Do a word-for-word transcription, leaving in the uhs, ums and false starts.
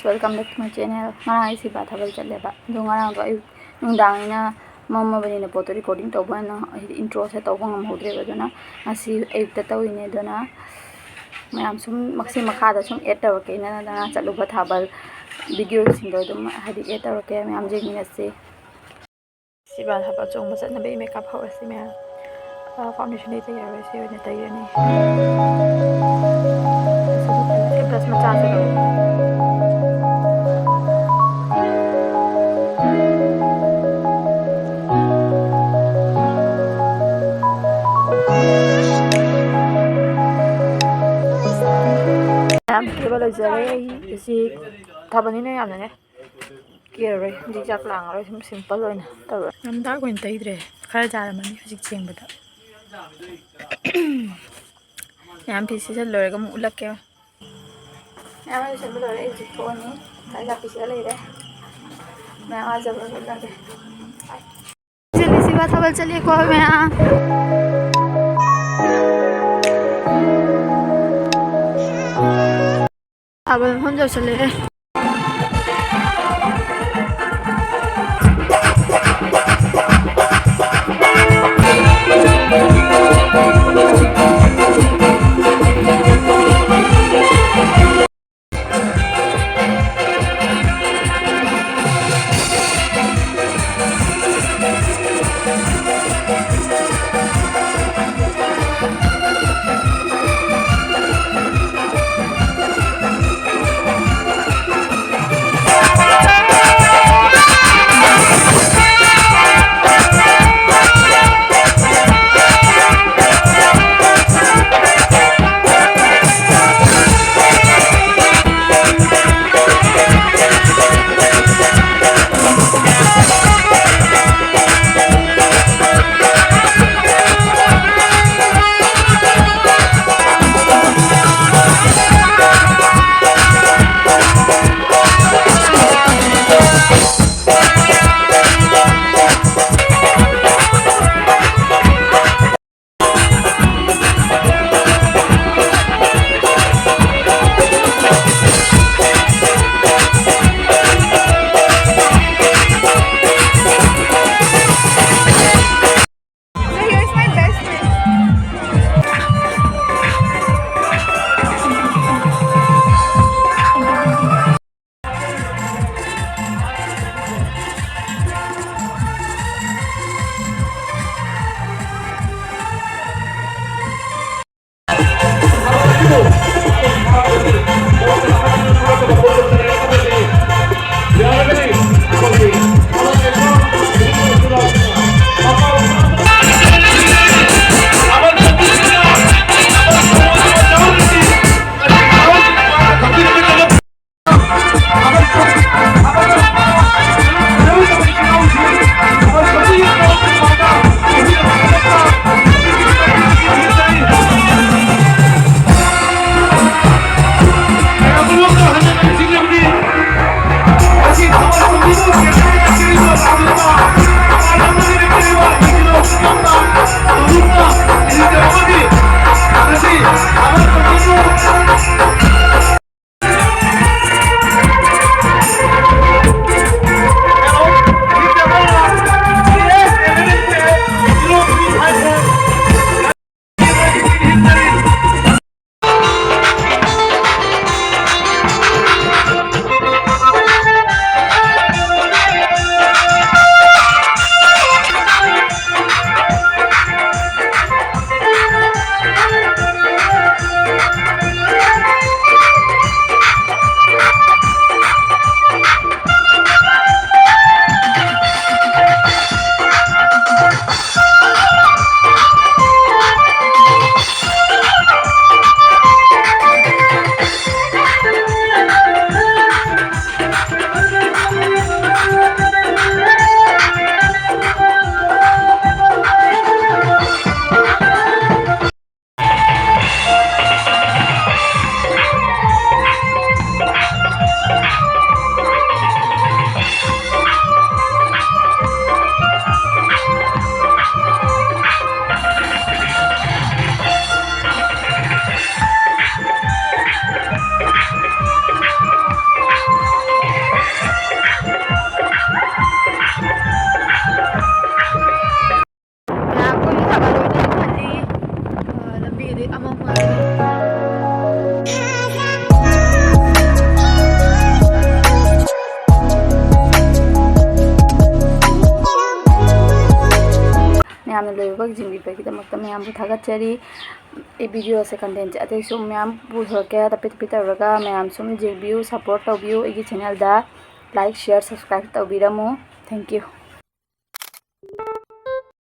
Welcome back to my channel. ꯉꯔꯥꯡ ꯑꯩ ꯁꯤꯕꯥ ꯊꯥꯕꯜ ꯆꯠꯂꯦꯕ꯫ ꯑꯗꯣ ꯉꯔꯥꯡꯗꯣ ꯑꯌꯨꯛ ꯅꯨꯡꯗꯥꯡꯅꯤꯅ ꯃꯝꯃꯕꯅꯤꯅ ꯄꯣꯠꯇꯣ recording ꯇꯧꯕ ꯅꯪ-, ꯍꯥꯏꯗꯤ introꯁꯦ ꯇꯧꯕ ꯉꯝꯍꯧꯗ꯭ꯔꯦꯕ꯫ ꯑꯗꯨꯅ ꯉꯁꯤ ꯑꯌꯨꯛꯇ ꯇꯧꯔꯤꯅꯦ꯫ ꯑꯗꯨꯅ ꯃꯌꯥꯝ ꯁꯨꯝ ꯃꯁꯤ ꯃꯈꯥꯗ ꯁꯨꯝ add ꯇꯧꯔꯛꯀꯦ꯫ ꯅꯪ ꯅꯪ ꯆꯠꯂꯨꯕ ꯊꯥꯕꯜ videoꯁꯤꯡꯗꯣ ꯑꯗꯨꯝ ꯍꯥꯏꯗꯤ add ꯇꯧꯔꯛꯀꯦ꯫ ꯃꯌꯥꯝ ꯌꯦꯡꯃꯤꯟꯅꯁꯤ꯫ ꯁꯤꯕꯥ ꯊꯥꯕꯜ ꯆꯣꯡꯕ ꯆꯠꯅꯕꯒꯤ makeup ꯍꯧꯔꯁꯤ ꯃꯌꯥꯝ꯫ ꯑ, foundationꯗꯤ ꯇꯩꯔꯔꯣꯏ, ꯁꯤ ꯑꯣꯏꯅ ꯇꯩꯔꯅꯤ꯫ ꯁꯤ brush ꯃꯆꯥꯁꯦ ꯂꯧ꯫ ꯃꯌꯥꯝ ꯀꯦꯕ ꯂꯣꯏꯖꯔꯦ꯫ ꯑꯩ ꯁꯤ ꯊꯥꯕꯜꯅꯤꯅ ꯌꯥꯝꯅꯅꯦ ꯀꯦꯔꯔꯣꯏ, ꯍꯧꯖꯤꯛ ꯆꯥꯛ ꯂꯥꯡꯉꯔꯣꯏ, ꯁꯨꯝ simple ꯑꯣꯏꯅ ꯇꯧꯔꯒꯦ꯫ ꯌꯥꯝ dark ꯑꯣꯏꯅ ꯇꯩꯗ꯭ꯔꯦ, ꯈꯔ ꯌꯥꯔꯝꯃꯅꯤ ꯍꯧꯖꯤꯛ ꯆꯦꯡꯕꯗ꯫ ꯃꯌꯥꯝ ꯐꯤꯁꯦ ꯂꯣꯏꯔꯒ ꯑꯃꯨꯛ ꯎꯠꯂꯛꯀꯦ꯫ ꯃꯌꯥꯝ ꯂꯣꯏꯁꯟꯕ ꯂꯣꯏꯔꯦ, ꯑꯩ ꯍꯧꯖꯤꯛ ꯊꯣꯛꯑꯅꯤ꯫ ꯉꯁꯥꯏ ꯂꯥꯛꯄꯤꯁꯤꯗ ꯂꯩꯔꯦ꯫ ꯃꯌꯥꯝ ꯑꯥ ꯆꯠꯂꯒ ꯎꯠꯂꯒꯦ꯫ ꯆꯠꯂꯤ, ꯁꯤꯕꯥ ꯊꯥꯕꯜ ꯆꯠꯂꯤꯀꯣ ꯃꯌꯥꯝ꯫ ꯊꯥꯕꯜ ꯃꯐꯝ ꯌꯧꯁꯜꯂꯛꯑꯦ꯫ ꯃꯌꯥꯝ ꯀꯣꯏꯕ ꯊꯥꯕ ꯂꯣꯏꯅ ꯈꯜꯂꯤ꯫ ꯑ, ꯂꯝꯕꯤꯗꯤ ꯑꯃꯝ ꯑꯣꯏꯔꯦ꯫ ꯃꯌꯥꯝꯅ ꯂꯣꯏꯕ ꯌꯦꯡꯕꯤꯕꯒꯤꯗꯃꯛꯇ ꯃꯌꯥꯝꯕꯨ ꯊꯥꯒꯠꯆꯔꯤ꯫ ꯑꯩ video ꯁꯦ content ꯁꯦ ꯑꯇꯩꯁꯨ ꯃꯌꯥꯝ ꯄꯨꯊꯣꯔꯛꯀꯦ, ꯇꯞꯄꯤ ꯇꯞꯄꯤ ꯇꯧꯔꯒ ꯃꯌꯥꯝ ꯁꯨꯝ ꯌꯦꯡꯕꯤꯌꯨ, support ꯇꯧꯕꯤꯌꯨ ꯑꯩꯒꯤ channel the. Like, share, subscribe ꯇꯧꯕꯤꯔꯝꯃꯨ꯫ Thank you꯫